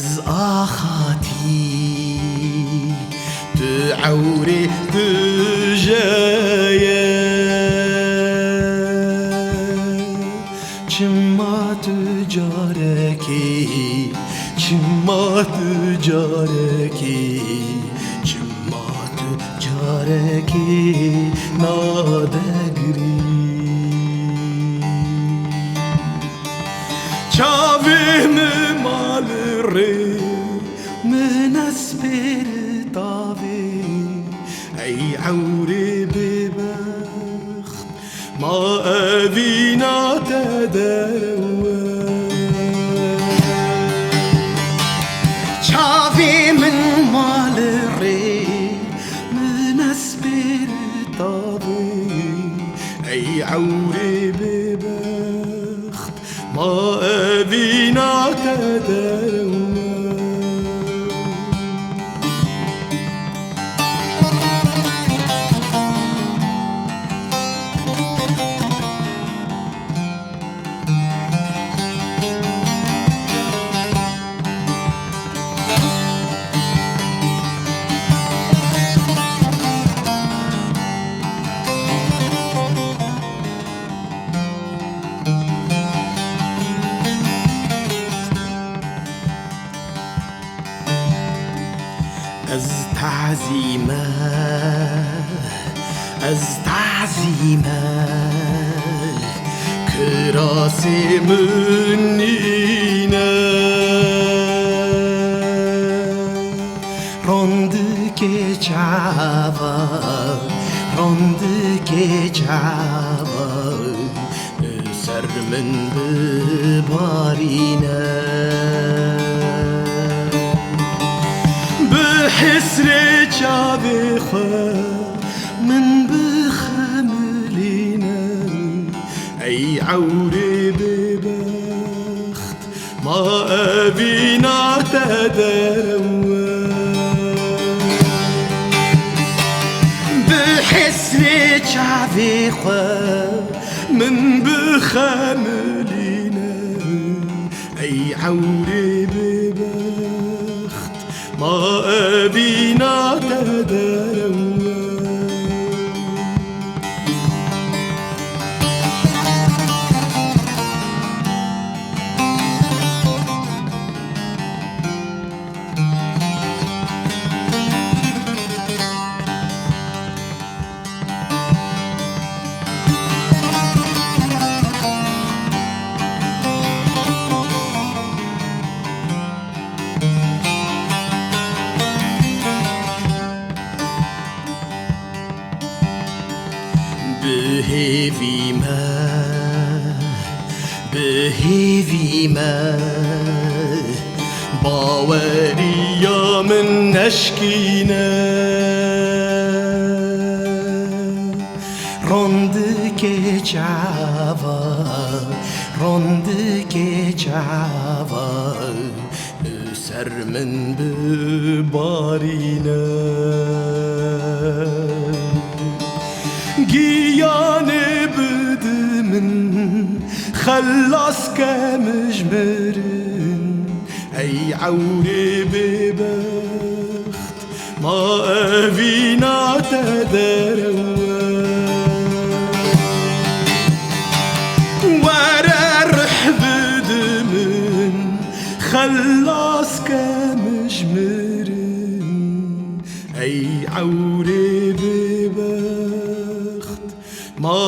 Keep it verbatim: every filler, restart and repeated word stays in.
Ez axatî tu ewrê tu jeye. Çima tu carekê, çima tu carekê, çima tu carekê nadegirî? Çavê min ma li rê, min espêr tavê. Ey ewrê bêbext, ma evîna te derew e. Çavê min ma li rê, min espêr tavê. Ey ewrê bêbext, ma evîna te derew e. Ez tazîme, ez tazîme, kirasê min nîne. Rondikê çava, rondikê çava, li ser min bibarîne. Bi hesrê çavê xwe min bixemilîne. Ey ewrê bêbext, ma evîna te derew e. Bi hesrê çavê xwe min bixemilîne. Ey ewrê bêbext, ma evîna te derew e. Bi hêvî me, bi hêvî me, baweriya min neşkîne. Rondikê çava, rondikê çava, li ser min bibarîne. Giyanê bide min, xelas ke min ji mirin. Ey ewrê bêbext, ma evîna te derew e. Were rih bide min, xelas ke min ji mirin. Ey ewrê bêbext, ma